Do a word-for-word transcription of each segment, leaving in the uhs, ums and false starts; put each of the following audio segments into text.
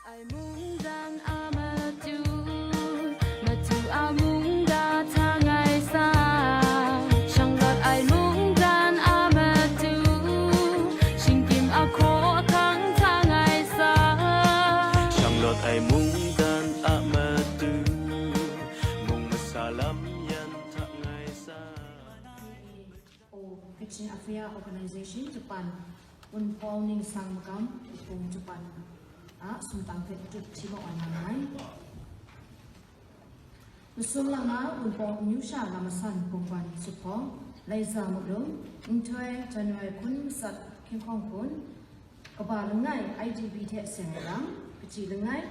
Ai mungdan a matu, matu a mungga htang ai sa, shanglawt ai mungdan a matu, shingkim a hkaw ahkang htang ai sa, shanglawt ai mungdan a matu, mung masa lam yan htang ai sa. O Kachin Affair Organization Japan, Wunpawng Ningsang Magam, Wunpawng Japan a sumtang hpe matut hti maw ai nga ai. Masum lama Wunpawng amyu sha lam masan bungwan suphpawng, Laiza Mutlum, nhtoi January hkun matsat hkying hkawng hkun, kaba langai I D P hte seng ai lam, kaji langai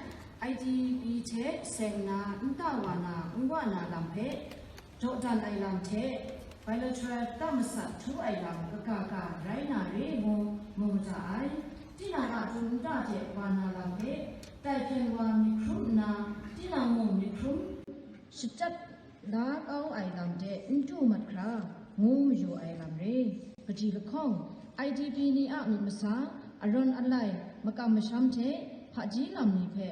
I D P hte seng nna nta wa na, n wa na lam hpe, dawdan ai lam hte, bilateral ta masat htu ai lam kaga ga rai na re ngu mu mada ai. Tinang a dum nta de wa na lam hpe, tai hpyen wa myit hkrum nna, tinang mung myit hkrum shachyat la kau ai lam de n du mat hkra, ngu mayu ai lam re. Kaji lahkawng, I D P ni a myit masa, arawn alai, makam masham hte hpaji lam ni hpe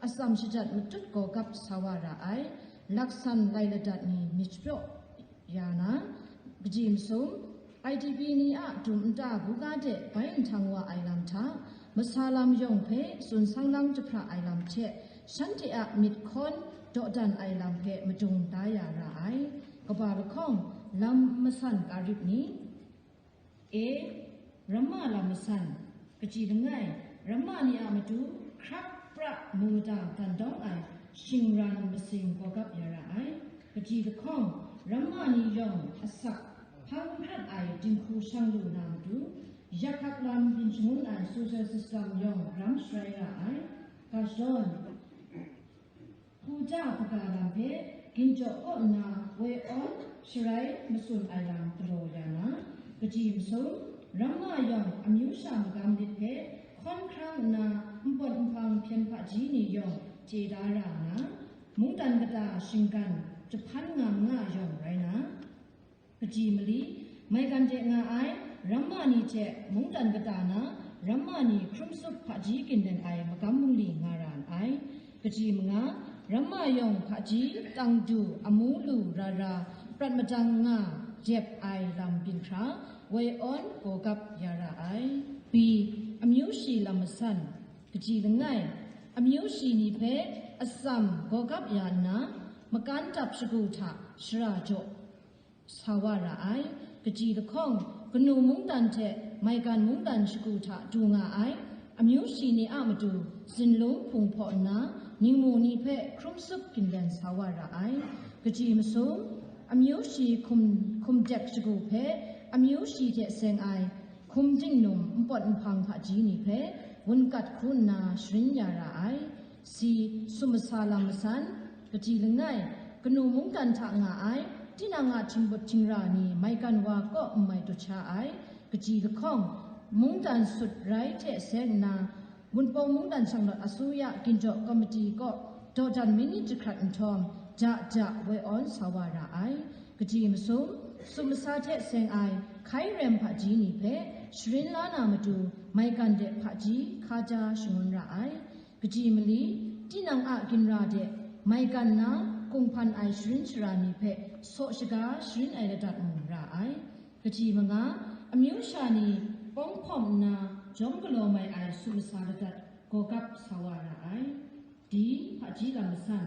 atsam shajat matut gawgap sa wa ra ai, laksan lai ladat ni myit shapraw ya na, kaji masum, I D P ni a dum nta buga de bai nhtang wa ai lam hta, masa lam yawng hpe tsun sang lam jahpra ai lam hte, shanhte a myit hkawn dawdan ai lam hpe madung da ya ra ai. Kaba lahkawng, lam masan karip ni, E, ramma lam masan, kaji langai, ramma ni a matu hkrap pra mu mada gandawng ai shingran masing gawgap ya ra ai. Kaji lahkawng, ramma ni yawng asak hpang hkrat ai dinghku shang lu na matu, yak hkak lam byin shangun ai social system yawng ram sharai ra ai. Ga shadawn, hkuja hpaga lam hpe ginjaw kaw nna woi awn sharai matsun ai lam galaw ya na, kaji masum, ramma yawng amyu sha magam lit hpe hkawn hkrang nna npawt nhpang hpyen hpaji ni yawng chye da ra nna, mungdan kata shinggan jahpan nga manga yawng rai na, kaji mali, maigan de nga ai, ramma ni hte mungdan kata na, ramma ni hkrum tsup hpaji ginlen ai magam bungli nga ra ai. Kaji manga, ramma yawng hpaji tang du amu lu ra ra prat madang nga dep ai lam byin hkra, woi awn gawgap ya ra ai. Bi, amyu shi lam masan, kaji langai, amyu shi ni hpe atsam gawgap ya nna, makan dap shagu hta shara jaw sa wa ra ai. Kaji lahkawng, kanu mungdan hte maigan mungdan shagu hta du nga ai, amyu shi ni a matu zinlung hpung hpaw nna, ningmu ni hpe hkrum tsup ginlen sa wa ra ai. Kaji masum, amyu shi hkum, hkum dek shagu hpe, amyu shi hte seng ai hkum dingnum npawt nhpang hpaji ni hpe, wunkat hku nna sharin ya ra ai. Si, sumasa lam masan, kaji langai, kanu mungdan hta nga ai, tinang a htingbut htingra ni maigan wa kaw n mai dut sha ai, kaji lahkawng, mungdan sut rai hte seng nna, Wunpawng mungdan shanglawt asuya ginjaw komiti kaw dawdan minit jahkrat nhtawm, ja ja woi awn sa wa ra ai. Kaji masum, sumasa hte seng ai hkai rem hpaji ni hpe sharin la na matu, maigan de hpaji hkaja shangun ra ai. Kaji mali, tinang a ginra de maigan na kunghpan ai sharin shara ni hpe saw shaga sharin ai ladat mung ra ai. Kaji manga, amyu sha ni pawng hpawm nna jawm galaw mai ai sumasa ladat gawgap sa wa ra ai. Di, hpaji lam masan.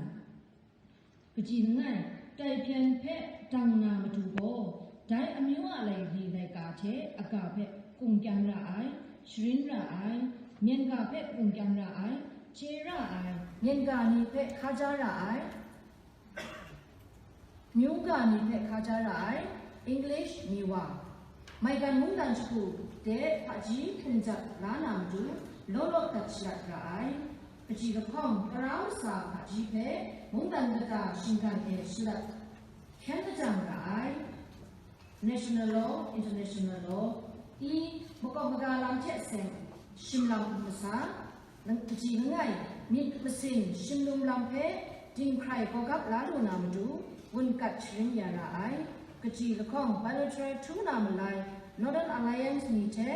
Kaji langai, tai hpyen hpe dang na matu gaw, dai amyu a laili laika hte aga hpe kungkyang ra ai, sharin ra ai, myen ga hpe kungkyang ra ai, chye ra ai, myen ga ni hpe hkaja ra ai, myu ga ni hpe hkaja ra ai, English Miwa, maigan mungdan shagu de hpaji hkrung jat la na matu, law law dat shalat ra ai. Kaji lahkawng, tara masa hpaji hpe mungdan kata shinggan e shalat hkyen majang ra ai. National Law, International Law, i, makawp maga lam hte seng shim lam n masa, lang-, kaji langai, myit masin shim lum lam hpe dinghkrai gawgap la lu na matu, wunkat sharin ya ra ai. Kaji lahkawng, bilateral htu na malai, Northern Alliance ni hte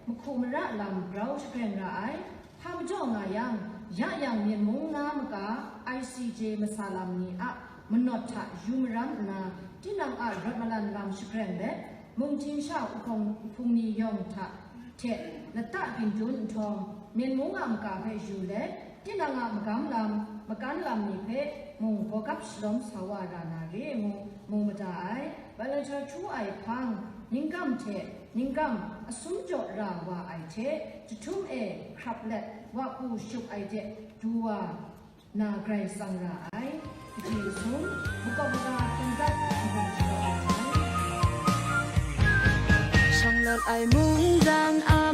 mahku mara lam grau shagren ra ai. Hpa majaw nga yang, Ya yang, Myen mung na maka I C J masa lam ni a manawt hta yu maram nna, tinang a rawt malan lam shagreng let, mungtin sha uhpawng uhpung ni yawng hta hte lata byin dun nhtawm, Myen mung a maka hpe yu let, tinang a magam lam, makan lam ni hpe mung bawgap shalawm sa wa ra na re ngu mu mada ai. Volunteer htu ai hpang, ninggam hte ninggam asum jaw ra wa ai hte, jahtum e hkrap let, wa ku shuk ai de du wa na grai tsang ra ai. Kaji masum, makawp maga hkyen dat, n-gun shadaw ai hte, Shanglawt ai mungdan a